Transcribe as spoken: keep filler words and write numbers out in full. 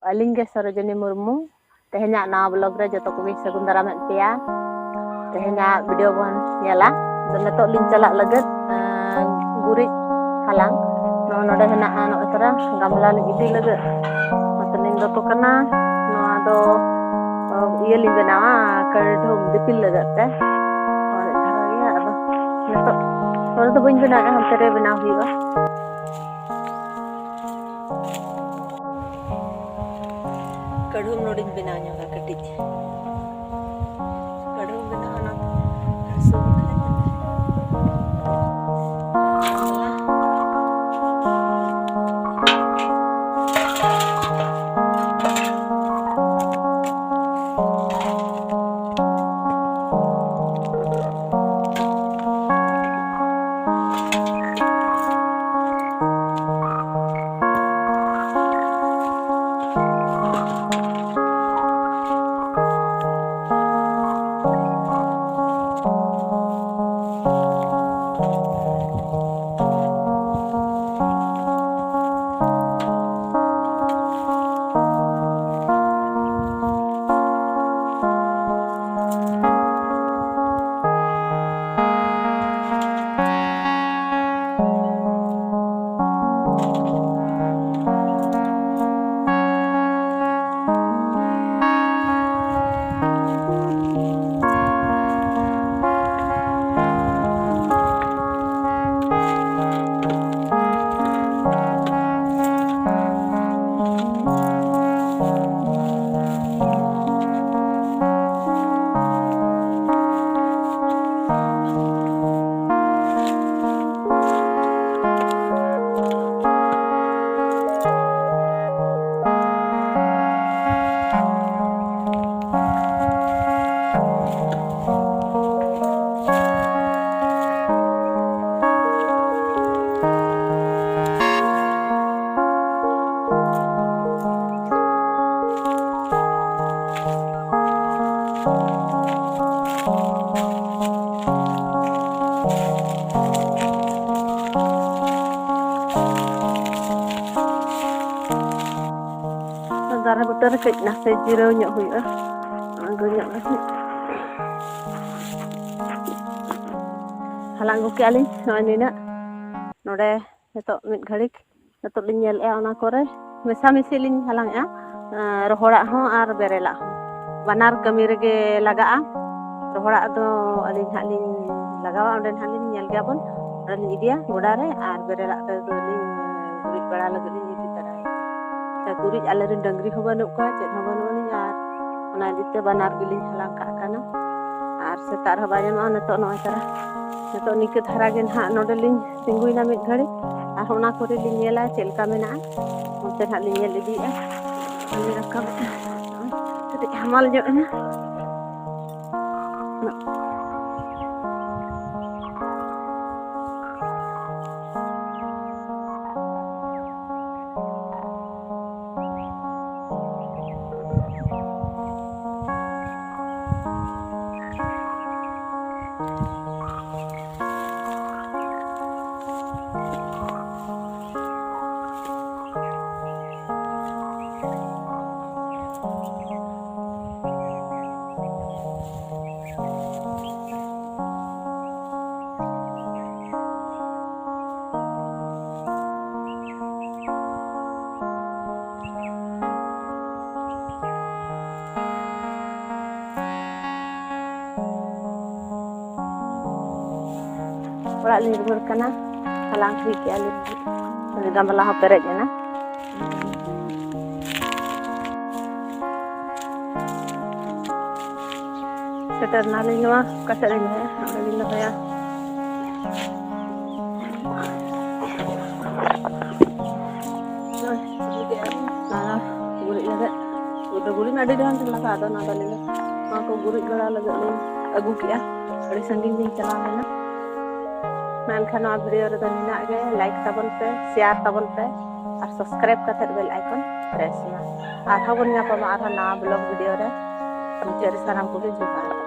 ᱟᱹᱞᱤᱧ ᱜᱮ ᱥᱚᱨᱳᱡᱤᱱᱤ ᱢᱩᱨᱢᱩ᱾ ᱛᱮᱦᱮᱧᱟᱜ ᱱᱟᱣᱟ vlog ᱨᱮ ᱡᱚᱛᱚ ᱠᱚᱜᱮᱧ ᱥᱟᱹᱜᱩᱱ ᱫᱟᱨᱟᱢᱮᱫ ᱯᱮᱭᱟ᱾ ᱛᱮᱦᱮᱧᱟᱜ video ᱵᱚᱱ ᱧᱮᱞᱟ᱾ ᱟᱫᱚ ᱱᱤᱛᱚᱜ ᱞᱤᱧ ᱪᱟᱞᱟᱜ ᱞᱟᱹᱜᱤᱫ, ᱟᱸ, ᱜᱩᱨᱤᱡ ᱦᱟᱞᱟᱝ᱾ ᱱᱚᱜᱼᱚ ᱱᱚᱰᱮ ᱢᱮᱱᱟᱜᱼᱟ, ᱱᱚᱜᱼᱚᱭ ᱛᱚᱨᱟ ᱜᱟᱢᱞᱟ ᱞᱤᱧ ᱤᱫᱤ ᱞᱟᱹᱜᱤᱫ᱾ ᱱᱚᱛᱮ ᱞᱤᱧ ᱫᱚᱛᱚ ᱠᱟᱱᱟ᱾ ᱱᱚᱣᱟ ᱫᱚ, ᱚ, ᱤᱭᱟᱹ ᱞᱤᱧ ᱵᱮᱱᱟᱣᱟ, ᱠᱟᱹᱰᱷᱩᱢ ᱫᱤᱯᱤᱞ ᱞᱟᱹᱜᱤᱫ ᱛᱮ᱾ ᱦᱚᱲ ᱫᱷᱟᱨᱟ ᱜᱮᱭᱟ, ᱟᱫᱚ ᱱᱤᱛᱚᱜ ᱱᱚᱰᱮ ᱫᱚ ᱵᱟᱹᱧ ᱵᱮᱱᱟᱣᱮᱫᱼᱟ, ᱦᱟᱱᱛᱮ ᱨᱮ ᱵᱮᱱᱟᱣ ᱦᱩᱭᱩᱜᱼᱟ᱾ ᱠᱟᱹᱲᱦᱩᱢ ᱱᱚᱰᱮᱧ ᱵᱮᱱᱟᱣ ᱧᱚᱜᱟ ᱠᱟᱹᱴᱤᱡ᱾ ᱠᱟᱹᱲᱦᱩᱢ ᱵᱮᱱᱟᱣ ᱚᱱᱟ ᱦᱟᱹᱥᱩ ᱵᱟᱠᱷᱨᱟ᱾ ᱫᱟᱨᱮ ᱵᱩᱴᱟᱹ ᱨᱮ ᱠᱟᱹᱡ ᱱᱟᱥᱮ ᱡᱤᱨᱟᱹᱣ ᱧᱚᱜ ᱦᱩᱭᱩᱜᱼᱟ᱾ ᱟᱬᱜᱚ ᱧᱚᱜ ᱞᱟᱹᱜᱤᱫ ᱦᱟᱞᱟᱝ ᱟᱹᱜᱩ ᱠᱮᱜᱼᱟ ᱞᱤᱧ ᱱᱚᱜᱼᱚᱭ ᱱᱤᱱᱟᱹᱜ᱾ ᱱᱚᱰᱮ ᱱᱤᱛᱚᱜ ᱢᱤᱫ ᱜᱷᱟᱹᱲᱤᱡ ᱱᱤᱛᱚᱜ ᱞᱤᱧ ᱧᱮᱞᱮᱜᱼᱟ, ᱚᱱᱟ ᱠᱚᱨᱮ ᱢᱮᱥᱟᱢᱤᱥᱤ ᱞᱤᱧ ᱦᱟᱞᱟᱝᱮᱜᱼᱟ, ᱮᱸ, ᱨᱚᱦᱚᱲᱟᱜ ᱦᱚᱸ ᱟᱨ ᱵᱮᱨᱮᱞᱟᱜ ᱦᱚᱸ, ᱵᱟᱱᱟᱨ ᱠᱟᱹᱢᱤ ᱨᱮᱜᱮ ᱞᱟᱜᱟᱜᱼᱟ᱾ ᱨᱚᱦᱚᱲᱟᱜ ᱫᱚ ᱟᱹᱞᱤᱧ ᱦᱟᱸᱜ ᱞᱤᱧ ᱞᱟᱜᱟᱣᱟ, ᱚᱸᱰᱮ ᱱᱟᱦᱟᱜ ᱞᱤᱧ ᱧᱮᱞ ᱜᱮᱭᱟ ᱵᱚᱱ, ᱚᱸᱰᱮ ᱞᱤᱧ ᱤᱫᱤᱭᱟ ᱜᱚᱰᱟ ᱨᱮ, ᱟᱨ ᱵᱮᱨᱮᱞᱟᱜ ᱛᱮᱫᱚ ᱞᱤᱧ ᱜᱩᱨᱤᱡ ᱵᱟᱲᱟ ᱞᱟᱹᱜᱤᱫ ᱞᱤᱧ ᱤᱫᱤ ᱛᱚᱨᱟᱭᱟ᱾ ᱜᱩᱨᱤᱡ ᱟᱞᱮ ᱨᱮᱱ ᱰᱟᱹᱝᱨᱤ ᱦᱚᱸ ᱵᱟᱹᱱᱩᱜ ᱠᱚᱣᱟ, ᱪᱮᱫ ᱦᱚᱸ ᱵᱟᱹᱱᱩᱜ ᱟᱹᱱᱤᱡ, ᱟᱨ ᱚᱱᱟ ᱤᱫᱤ ᱛᱮ ᱵᱟᱱᱟᱨ ᱜᱮᱞᱤᱧ ᱦᱟᱞᱟᱝ ᱠᱟᱜ ᱠᱟᱱᱟ᱾ ᱟᱨ ᱥᱮᱛᱟᱜ ᱨᱮᱦᱚᱸ ᱵᱟᱭ ᱧᱟᱢᱚᱜᱼᱟ᱾ ᱱᱤᱛᱚᱜ ᱱᱚᱜᱼᱚᱭ ᱛᱟᱨᱟ, ᱱᱤᱛᱚᱜ ᱱᱤᱝᱠᱟᱹ ᱫᱷᱟᱨᱟ ᱜᱮ ᱱᱟᱦᱟᱜ ᱱᱚᱰᱮ ᱞᱤᱧ ᱛᱤᱸᱜᱩᱭᱮᱱᱟ ᱢᱤᱫ ᱜᱷᱟᱹᱲᱤᱡ, ᱟᱨ ᱚᱱᱟ ᱠᱚᱨᱮ ᱞᱤᱧ ᱧᱮᱞᱟ ᱪᱮᱫ ᱞᱮᱠᱟ ᱢᱮᱱᱟᱜᱼᱟ, ᱚᱱᱛᱮ ᱱᱟᱦᱟᱜ ᱞᱤᱧ ᱧᱮᱞ ᱤᱫᱤᱭᱮᱫᱼᱟ᱾ ᱟᱨ ᱞᱤᱧ ᱨᱟᱠᱟᱵᱮᱫᱼᱟ, ᱠᱟᱹᱴᱤᱡ ᱦᱟᱢᱟᱞ ᱧᱚᱜ ᱮᱱᱟ᱾ ᱚᱲᱟᱜ ᱞᱤᱧ ᱨᱩᱣᱟᱹᱲ ᱠᱟᱱᱟ᱾ ᱦᱟᱞᱟᱝ ᱦᱩᱭ ᱠᱮᱜᱼᱟ ᱞᱤᱧ, ᱜᱟᱢᱞᱟ ᱦᱚᱸ ᱯᱮᱨᱮᱡ ᱮᱱᱟ᱾ ᱥᱮᱴᱮᱨ ᱱᱟᱞᱤᱧ, ᱱᱚᱣᱟ ᱚᱠᱟ ᱥᱮᱫ ᱨᱮᱧ ᱫᱚᱦᱚᱭᱟ? ᱱᱚᱰᱮ ᱞᱤᱧ ᱫᱚᱦᱚᱭᱟ᱾ ᱟᱨ ᱜᱩᱨᱤᱡ ᱞᱟᱹᱜᱤᱫ, ᱜᱩᱨᱤᱡ ᱢᱟ ᱟᱹᱰᱤ ᱰᱷᱮᱨ ᱞᱟᱜᱟᱜᱼᱟ, ᱟᱫᱚ ᱱᱚᱰᱮ ᱞᱤᱧ, ᱱᱚᱣᱟ ᱠᱚ ᱜᱩᱨᱤᱡ ᱵᱟᱲᱟ ᱞᱟᱹᱜᱤᱫ ᱞᱤᱧ ᱟᱹᱜᱩ ᱠᱮᱜᱼᱟ᱾ ᱟᱹᱰᱤ ᱥᱟᱺᱜᱤᱧ ᱞᱤᱧ ᱪᱟᱞᱟᱣ ᱞᱮᱱᱟ᱾ ᱢᱟ ᱮᱱᱠᱷᱟᱱ ᱱᱚᱣᱟ video ᱨᱮᱫᱚ ᱱᱤᱱᱟᱹᱜ ᱜᱮ᱾ Like ᱛᱟᱵᱚᱱ ᱯᱮ, share ᱛᱟᱵᱚᱱ ᱯᱮ, ᱟᱨ subscribe ᱠᱟᱛᱮ bell icon press ᱢᱟ᱾ ᱟᱨᱦᱚᱸ ᱵᱚᱱ ᱧᱟᱯᱟᱢᱟ ᱟᱨᱦᱚᱸ ᱱᱟᱣᱟ vlog video ᱨᱮ᱾ ᱢᱩᱪᱟᱹᱫ ᱨᱮ ᱥᱟᱱᱟᱢ ᱠᱚᱜᱮ ᱡᱚᱦᱟᱨ᱾